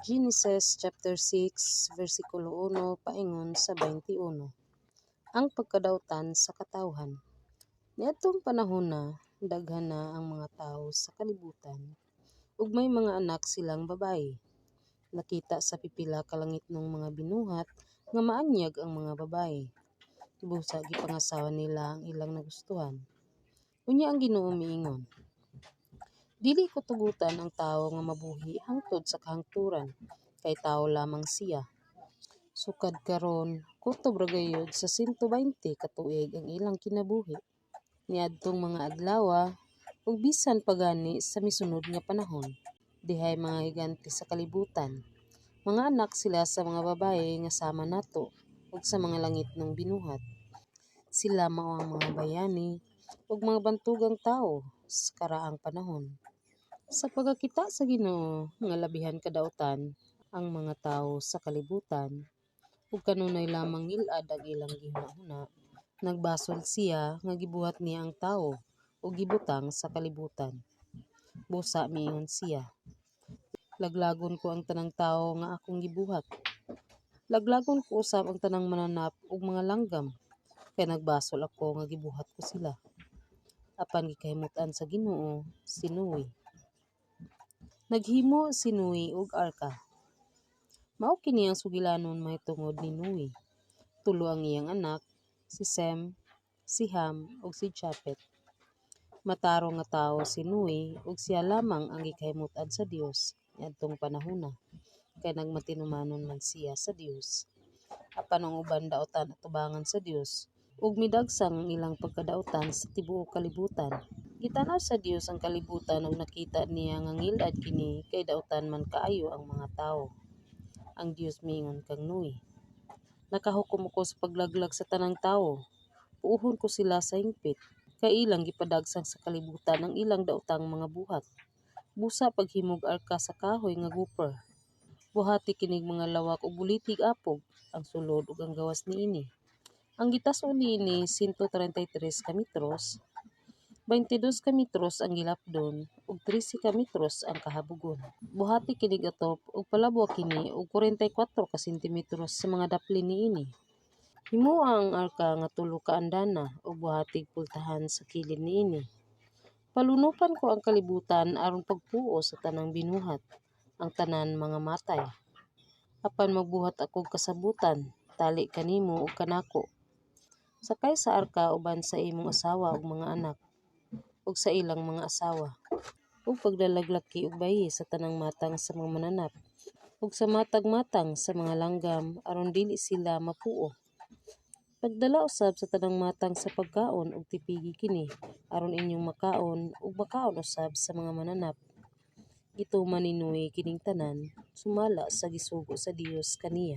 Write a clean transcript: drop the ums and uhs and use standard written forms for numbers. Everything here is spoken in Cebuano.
Genesis chapter 6 versikulo 1 paingon sa 21. Ang pagkadautan sa katawhan. Niadtong panahona, daghan na ang mga tawo sa kalibutan ug may mga anak silang babaye. Nakita sa pipila ka langitnong mga binuhat nga maanyag ang mga babaye. Busa gipangasawa nila ang ilang nagustuhan. Unya ang Ginoo miingon, "Dili ko tugotan ang tawo nga mabuhi hangtod sa kahangturan, kay tawo lamang siya." Sukad karon, kutob ra gayud sa 120 ka tuig ang ilang kinabuhi. Niadtong mga adlawa, ug bisan pa gani sa misunod nga panahon, dihay mga higante sa kalibutan. Mga anak sila sa mga babaye nga sama nato ug sa mga langitnong binuhat. Sila mao ang mga bayani ug mga bantugang tawo sa karaang panahon. Sa pagakita sa Ginoo nga labihan kadautan ang mga tawo sa kalibutan, ug kanunay lamang ngil-ad ang ilang gihunahuna, nagbasol siya nga gibuhat niya ang tawo ug gibutang sa kalibutan. Busa miingon siya, "Laglagon ko ang tanang tawo nga akong gibuhat. Laglagon ko usab ang tanang mananap ug mga langgam, kay nagbasol ako nga gibuhat ko sila." Apan gikahimut-an sa Ginoo si Noe. Naghimo si Noe og arka. Mao kini ang sugilanon mahitungod ni Noe. Tulo ang iyang anak, si Sem, si Ham ug si Japet. Matarong nga tawo si Noe ug siya lamang ang gikahimut-an sa Dios niadtong panahona, kay nagmatinumanon man siya sa Dios. Apan ang uban dautan atubangan sa Dios ug midagsang ang ilang pagkadautan sa tibuok kalibutan. Gitan-aw sa Dios ang kalibutan ug nakita niya nga ngil-ad kini kay dautan man kaayo ang mga tawo. Ang Dios miingon kang Noe, "Nakahukom ako sa paglaglag sa tanang tawo. Puohon ko sila sa hingpit, kay ilang gipadagsang sa kalibutan ang ilang daotang mga buhat. Busa paghimog arka sa kahoy nga gopher. Buhati kinig mga lawak ug bulitig apog ang sulod ug ang gawas niini. Ang gitas-on niini 133 ka metros, 22 ka metros ang gilapdon ug 13 ka metros ang kahabogon. Buhati kinig atop ug palabwa kini og 44 ka sentimetros sa mga daplin niini. Himoa ang arka nga 3 ka andana ug buhatig pultahan sa kilid niini. Palunopan ko ang kalibutan aron pagpuos sa tanang binuhat, ang tanan mga matay. Apan magbuhat akog kasabotan tali kanimo ug kanako. Sakay sa arka uban sa imong asawa ug mga anak, ug sa ilang mga asawa. Ug pagdalag laki ug bayi sa tanang matang sa mga mananap ug sa matag matang sa mga langgam aron dili sila mapuo. Pagdala usab sa tanang matang sa pagkaon ug tipigi kini aron inyong makaon ug makaon usab sa mga mananap." Gituman ni Noe kining tanan, sumala sa gisugo sa Dios kaniya.